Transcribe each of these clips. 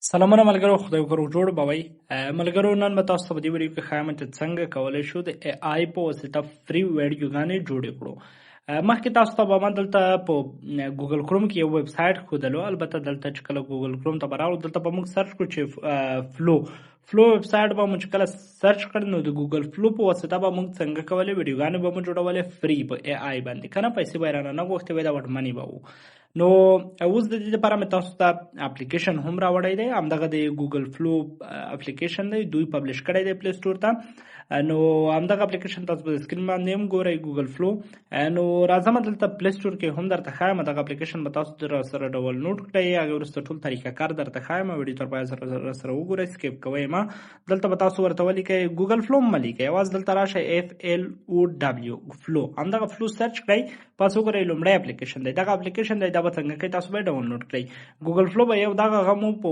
سلامونه ملګرو، خدای وکړو جوړ به وئ. ملګرو، نن به تاسو ته په دې ویډیو کې ښایم چې څنګه کولی شو د ای آی په واسطه free ویډیوګانې جوړې کړو. مخکې تاسو ته به ما دلته په ګوګل کروم کې یو ویب سایټ ښودلو. البته دلته چې کله ګوګل کروم ته به راغلو، دلته به موږ search کړو چې فلو ویب سایټ به مو چې کله search کړ، نو د ګوګل فلو په واسطه به موږ څنګه کولې ویډیوګانې به مو جوړولې free په ای آی باندې، که نه پیسې به یې رانه نه غوښتې وای، دا وټ مني به وو. نو اوس د دې لپاره مې تاسو ته اپلیکیشن هم راوړی دی. همدغه د ګوګل فلو اپلیکیشن دی، دوی publish کړی دی پلی سټور ته. نو همدغه اپلیکیشن تاسو په سکرین باندې هم ګورئ، ګوګل فلو. نو راځم دلته پلی سټور کې هم درته ښایم. دغه اپلیکیشن به تاسو در سره ډاونلوډ کړئ، هغې وروسته ټول طریقه کار درته ښایم. ویډیو تر پایه سره وګورئ، skip کوئ مه. دلته به تاسو ورته ولیکئ، ګوګل فلو مه لیکئ، یوازې دلته راشئ اف ال او ډبلیو فلو، همدغه فلو search کړئ. پس وګورئ لومړی اپلیکیشن دی، دغه اپلیکیشن دی. دا به څنګه کوي، تاسو به ډاونلوډ کړئ. ګوګل فلو به یو دغه غمو په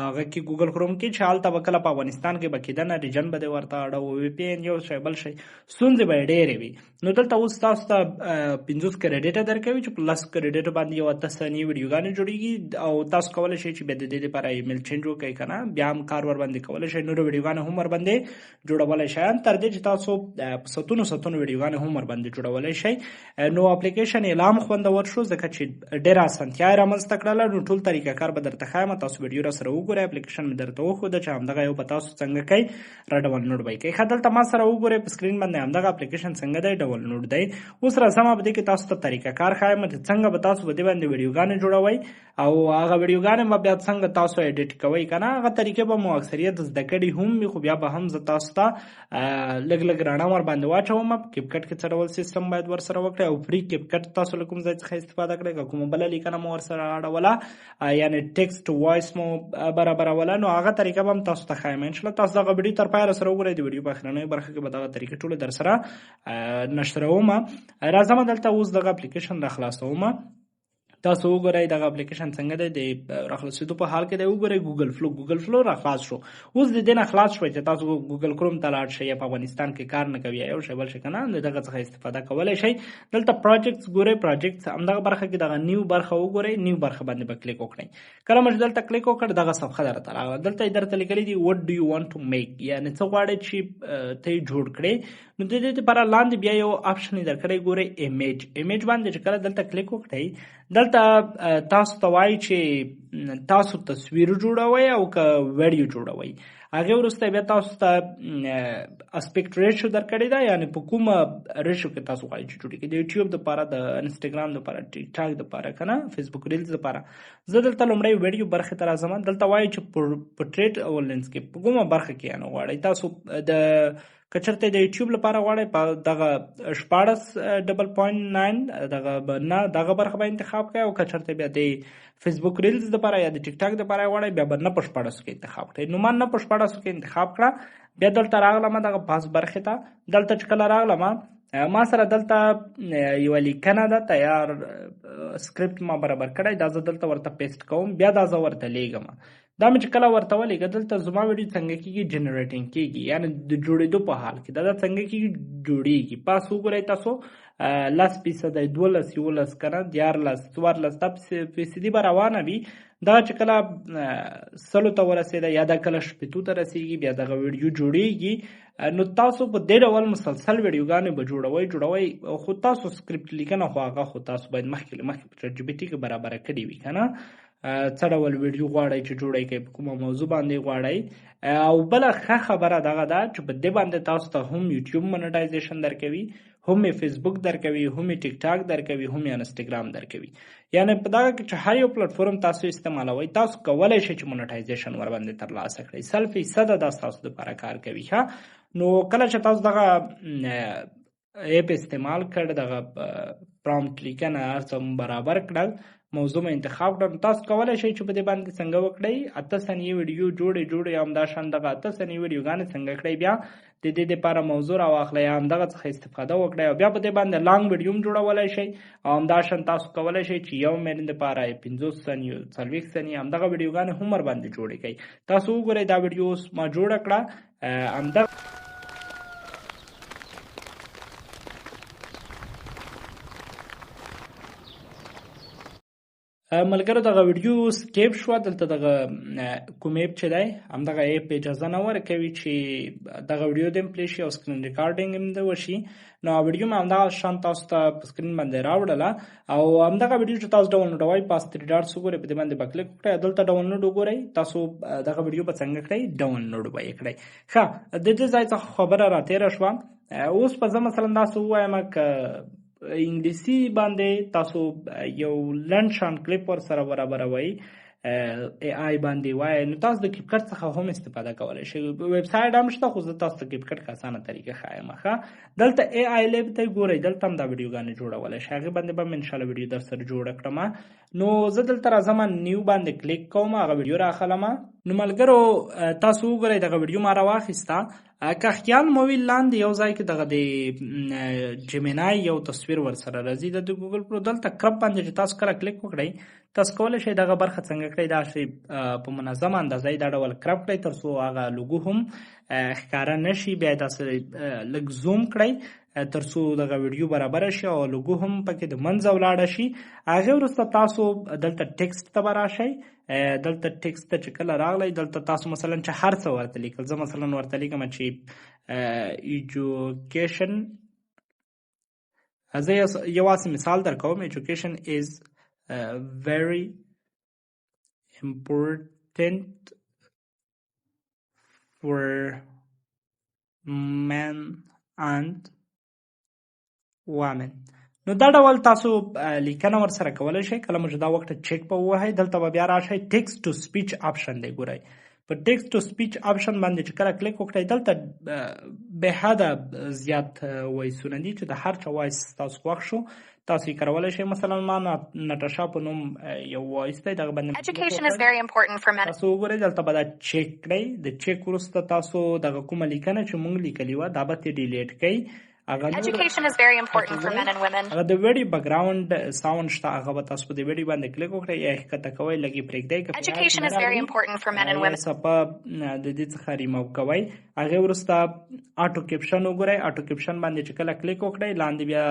هغه کې ګوګل کروم کې چې هلته به کله په افغانستان کې به کېده نه، region به دې ورته اړوو، وي پي ان یو شی بل شی، ستونزې به یې ډېرې وي. نو دلته اوس تاسو ته 50 کریډیټه درکوي چې په 10 کریډیټ باندې یو 8 ثانیې ویډیوګانې جوړېږي، او تاسو کولی شئ چې بیا د دې لپاره ایمیل change وکړئ، که نه بیا هم کار ورباندې کولی شئ، نورې ویډیوګانې هم ورباندې جوړولی شئ، تر دې چې تاسو په ستونو ستونو ویډیوګانې هم ورباندې جوړولی شئ. نو اپلیکیشن یې لا هم خوندور شو، ځکه چې ډېره اسانتیا یې رامنځته کړله. نو ټول طریقه کار به درته ښایم، تاسو ویډیو را سره وګورئ. اپلیکیشن مې درته وښوده چې همدغه یو به تاسو څنګه کوئ را ډاونلوډ به یې کوئ. ښه، دلته ما سره وګورئ په سکرین باندې همدغه اپلیکیشن څنګه دی ډاونلوډ دی. اوس راځم په دې کې تاسو ته طریقه کار ښایم چې څنګه به تاسو په دې باندې ویډیوګانې جوړوئ، او هغه ویډیوګانې به بیا څنګه تاسو edit کوئ، که نه هغه طریقې به مو اکثریت زده کړي هم وي، خو بیا به هم زه تاسو ته لږ لږ رڼا ور باندې واچوم. په کیپکټ کې څه ډول سیستم باید ورسره وکړئ، او free کیپکټ تاسو له کوم ځای څخه استفاده کړئ، که کومه بله لیکنه مو ورسره اړوله، یعنې text voice مو برابروله، نو هغه طریقه به هم تاسو ته ښایم. انشاءالله تاسو دغه ویډیو تر پایه سره وګورئ. د ویډیو په اخرنۍ برخه کې به دغه طریقې ټولې در سره نشروم. راځم دلته اوس دغه اپلیکیشن را خلاصوم. تاسو وګورئ دغه اپلیکیشن څنګه دی، د راخلاصېدو په حال کې دی. وګورئ ګوګل فلو، ګوګل فلو را خلاص شو. اوس د دې نه خلاص شوی چې تاسو ګوګل کروم ته لاړ شئ، یا په افغانستان کې کار نه کوي، یو شی بل شی، که نه د دغه څخه استفاده کولی شئ. دلته projects ګورئ، projects همدغه برخه کې دغه new برخه وګورئ، new برخه باندې به کلیک وکړئ. کله مو چې دلته کلیک وکړ، دغه صفحه درته راغله. دلته یې درته لیکلي دي what do you want to make، یعنې څه غواړې چې ته یې جوړ کړې. نو د دې لپاره لاندې بیا یو option یې درکړی، ګورئ image. image باندې چې کله دلته کلیک وکړئ، دلته تاسو ته وایي چې تاسو تصویر جوړوئ او که ویډیو جوړوئ. هغې وروسته بیا تاسو ته aspect ratio درکړې ده، یعنې په کومه ratio کې تاسو غواړئ چې جوړې کړئ، د یوټیوب دپاره، د انسټاګرام دپاره، ټیک ټاک دپاره، که نه فیسبوک ریلز دپاره. زه دلته لومړی ویډیو برخې ته راځم. دلته وایي چې portrait او landscape په کومه برخه کې یعنې غواړئ تاسو. د که چېرته د یوټیوب لپاره غواړئ په دغه 16.9 دغه به نه دغه برخه به انتخاب کړئ، او که چېرته بیا د فیسبوک ریلز دپاره یا د ټیک ټاک دپاره غواړئ بیا به نه په 16 کې انتخاب کړئ. نو ما نه په 16 کې انتخاب کړه. بیا دلته راغلم دغه پاس برخې ته. دلته چې کله راغلم، ما سره دلته یوه لیکنه ده تیار، سکرپټ ما برابر کړی، دا زه دلته ورته paste کوم، بیا دا زه ورته لیږم. دا مې چې کله ورته ولیږه، دلته زما ویډیو څنګه کېږي generating کېږي، یعنې د جوړېدو په حال کې ده. دا څنګه کېږي جوړېږي. پاس وګورئ تاسو، 10 فیصده، 12، 11، که نه 13، 14، دا فیصدي به روانه وي. دا چې کله 100 ته ورسېده یا دا کله 60 ته رسېږي، بیا دغه ویډیو جوړېږي. نو تاسو په دې ډول مسلسل ویډیوګانې به جوړوئ جوړوئ، خو تاسو سکرپټ لیکنه خو هغه خو تاسو باید مخکې له مخکې په چټ جي پي ټي کې برابره کړې وي، که نه څه ډول ویډیو غواړئ چې جوړی کړئ، په کومه موضوع باندې غواړئ. او بله ښه خبره دغه ده چې په دې باندې تاسو ته هم یوټیوب monetization درکوي، هم یې فیسبوک درکوي، هم یې ټیک ټاک درکوي، هم یې انسټاګرام درکوي. یعنې په دغه کې چې هر یو پلټفارم تاسو استعمالوئ، تاسو کولی شئ چې monetization ورباندې ترلاسه کړئ. 100 فیصده دا ستاسو دپاره کار کوي. ښه، نو کله چې تاسو دغه app استعمال کړ، دغه prompt لیکنه هر څه برابر کړل، موضوع مو انتخاب کړه، تاسو کولی شئ چې په دې باندې څنګه وکړئ 8 ثانیې ویډیو جوړې جوړې، همداشان دغه 8 ثانیې ویډیوګانې څنګه کړئ، بیا د دې لپاره موضوع راواخلئ، همدغه څخه استفاده وکړئ، او بیا په دې باندې long ویډیو هم جوړولی شئ. او همداشان تاسو کولی شئ چې یو منټ لپاره 50 ثانیې، 40 ثانیې همدغه ویډیوګانې هم ورباندې جوړې کړئ. تاسو وګورئ دا ویډیو اوس ما جوړه کړه همدغه. ملګرو دغه ویډیو skip شوه. دلته دغه کوم app چې دی، همدغه app اجازه نه ورکوي چې دغه ویډیو دې هم play شي او screen recording هم دې وشي. نو ویډیو مې همدغه شان تاسو ته په screen باندې راوړله، او همدغه ویډیو چې تاسو ډاونلوډوئ، پاس three dots وګورئ، په دې باندې به کلیک وکړئ، دلته ډاونلوډ وګورئ. تاسو دغه ویډیو به څنګه کړئ؟ ډاونلوډ به یې کړئ. ښه، د دې ځای څخه خبره راتېره شوه. اوس به زه مثلا داسې ووایم که انګلیسي باندې تاسو یو لنډ شان کلیپ ورسره برابروئ، AI باندې وای، نو تاسو د CapCut څخه هم استفاده کولی شئ. ویب سایټ هم شته، خو زه تاسو ته CapCut ښه اسانه طریقه ښایم. ښه، دلته AI Lab ته ګورئ، دلته هم دا ویډیوګانې جوړولی شئ. هغې باندې به هم انشاءالله ویډیو در سره جوړه کړم. نو زه دلته راځم، new باندې کلیک کوم، هغه ویډیو راخلم. نو ملګرو، تاسو وګورئ، دغه ویډیو ما راواخیسته. که خیال مو وي، لاندې یو ځای کې دغه د Gemini یو تصویر ورسره راځي د ګوګل پرو. دلته crop باندې چې تاسو کله کلیک وکړئ، تاسو کولی شئ دغه برخه څنګه کړئ؟ داسې په منظمه اندازه یې دا ډول crop کړئ، تر څو هغه لوګو هم ښکاره نه شي. بیا داسې لږ zoom کړئ، تر څو دغه ویډیو برابره شي او لوګو هم پکې د منځه ولاړه شي. هغې وروسته تاسو دلته text ته به راشئ. دلته text ته چې کله راغلی، دلته تاسو مثلا چې هر څه ورته لیکل، زه مثلا ورته لیکم چې education، زه یوازې مثال درکوم، education is very important for men and women. نو دا ډول تاسو لیکنه ورسره کولی شئ. کله مو چې دا وکړه، چک به ووهئ. دلته به بیا راشئ، text to speech option دی. ګورئ، په text to speech option باندې چې کله کلیک وکړئ، دلته بې حده زیات voice ونه دي چې د هر چا voice تاسو خوښ شو، تاسو یې کارولی شئ. مثلا ما نټاشا په نوم یو voice دی، دغه باندې Education is very important for men. تاسو وګورئ، دلته به دا چک کړئ. د چک وروسته تاسو دغه کومه لیکنه چې مونږ لیکلې وه، دا به ترې delete کړئ. هغه Education is very important for men and women. هغه د ویډیو background sound شته، هغه به تاسو په دې ویډیو باندې کلیک وکړئ، یا یې ښکته کوئ، لږ یې پرېږدئ، که په Education is very important for men and women. صفحه د دې څخه ریموو کوئ. هغې وروسته auto caption وګورئ. auto caption باندې چې کله کلیک وکړئ، لاندې بیا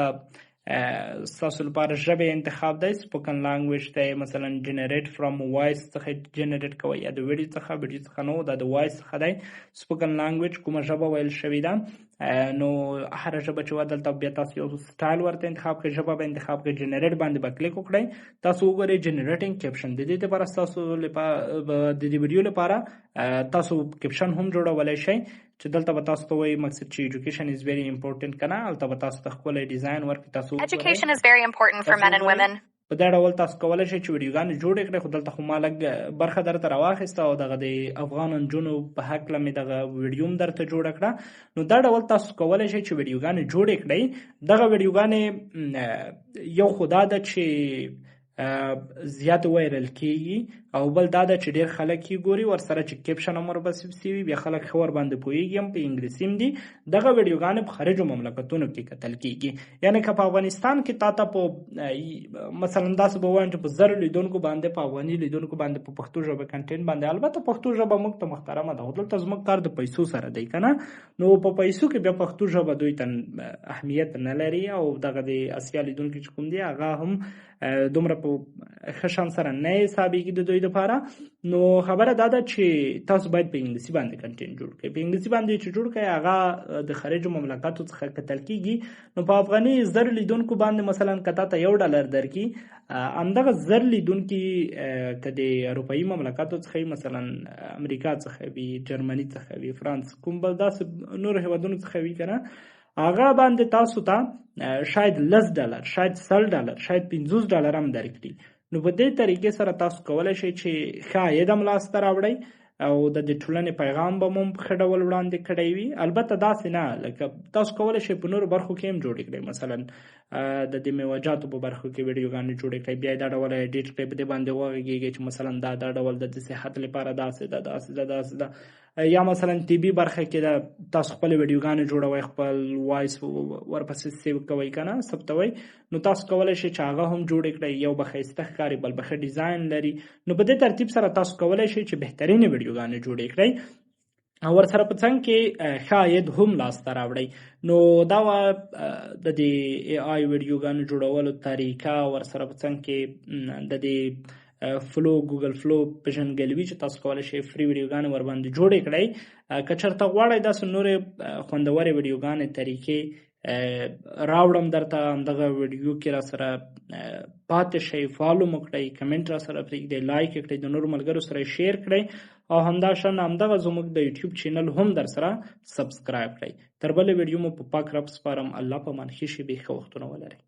ستاسو لپاره ژبې انتخاب دی، spoken language دی، مثلا generate from voice څخه generate کوئ یا د ویډیو څخه. ویډیو څخه نه، دا د voice څخه دی. spoken language کومه ژبه ویل شوې ده، نو هره ژبه چې وه، دلته بیا تاسو یو سټایل ورته انتخاب کړئ، ژبه به انتخاب کړئ، generate باندې به کلیک وکړئ. تاسو وګورئ، generating caption. د دې لپاره ستاسو د دې ویډیو لپاره تاسو caption هم جوړولی شئ، چې دلته به تاسو ته وایي مقصد چې education is very important که نه. هلته به تاسو ته ښکلی ډیزاین ورکړي. تاسو وګورئ. Education is very important for men and women. په دا ډول تاسو کولی شئ چې ویډیوګانې جوړې کړئ. خو دلته خو ما لږ برخه درته راواخیسته او دغه د افغان نجونو په هکله مې دغه ویډیو هم درته جوړه کړه. نو دا ډول تاسو کولی شئ چې ویډیوګانې جوړې کړئ. دغه ویډیوګانې یو خو دا ده چې زیات viral کیږي، او بل دا ده چې ډېر خلک یې ګوري. ورسره چې caption هم ورپسې وي، بیا خلک ښه ورباندې پوهېږي هم، په انګلیسي هم دي. دغه ویډیوګانې په خارجو مملکتونو کې کتل کیږي. یعنې که په افغانستان کې تا ته په مثلا داسې به ووایم چې په 1000 لیدونکو باندې، په افغاني لیدونکو باندې، په پښتو ژبه content باندې، البته پښتو ژبه موږ ته محترمه ده، خو دلته زموږ کار د پیسو سره دی که نه، نو په پیسو کې بیا پښتو ژبه دوی ته اهمیت نه لري، او دغه د اسیا لیدونکي چې کوم دي، هغه هم دومره په ښه شان سره نه حسابېږي د دوی دپاره. نو خبره دا ده چې تاسو باید په انګلیسي باندې content جوړ کړئ. په انګلیسي باندې چې جوړ کړئ، هغه د خارجو مملکتو څخه کتل کیږي. نو په افغاني 1000 لیدونکو باندې مثلا که تا ته $1 درکړي، همدغه 1000 لیدونکي که د اروپایي مملکتو څخه وي، مثلا امریکا څخه وي، جرمني څخه وي، فرانس، کوم بل داسې نورو هېوادونو څخه وي که نه، هغه باندې تاسو ته شاید $10، شاید $100، شاید $50 هم درکړي. نو په دې طریقې سره تاسو کولی شئ چې ښه عاید هم لاسته راوړئ او د دې ټولنې پیغام به مو هم په ښه ډول وړاندې کړی وي. البته داسې نه لکه تاسو کولی شئ په نورو برخو کې هم جوړې کړئ، مثلا د دې میوهجاتو په برخو کې ویډیوګانې جوړې کړئ، بیا یې دا ډول edit کړئ، په دې باندې وغږېږئ چې مثلا دا ډول د دې صحت لپاره داسې ده، داسې ده، داسې ده. یا مثلا طبي برخه کې ده، تاسو خپلې ویډیوګانې جوړوئ، خپل voice ورپسې save کوئ که نه، ثبتوئ، نو تاسو کولی شئ چې هغه هم جوړې کړئ. یو به ښایسته ښکاري، بل به ښه ډیزاین لري. نو په دې ترتیب سره تاسو کولی شئ چې بهترینې ویډیوګانې جوړې کړئ او ورسره په څنګ کې ښه عاید هم لاسته راوړئ. نو دا وه د دې AI ویډیوګانو جوړولو طریقه، ورسره په څنګ کې د دې فلو، ګوګل فلو پیژندګلوي چې تاسو کولی شئ free ویډیوګانې ورباندې جوړې کړئ. که چېرته غواړئ داسې نورې خوندورې ویډیوګانې طریقې راوړم درته، همدغه ویډیو کې را سره پاتې شئ، follow مو کړئ، کمنټ را سره پرېږدئ، like یې کړئ، د نورو ملګرو سره share کړئ او همداشان همدغه زموږ د یوټیوب channel هم در سره subscribe کړئ. تر بلې ویډیو مو په پاک رب سپارم. الله په امان. ښې شېبې، ښه وختونه ولرئ.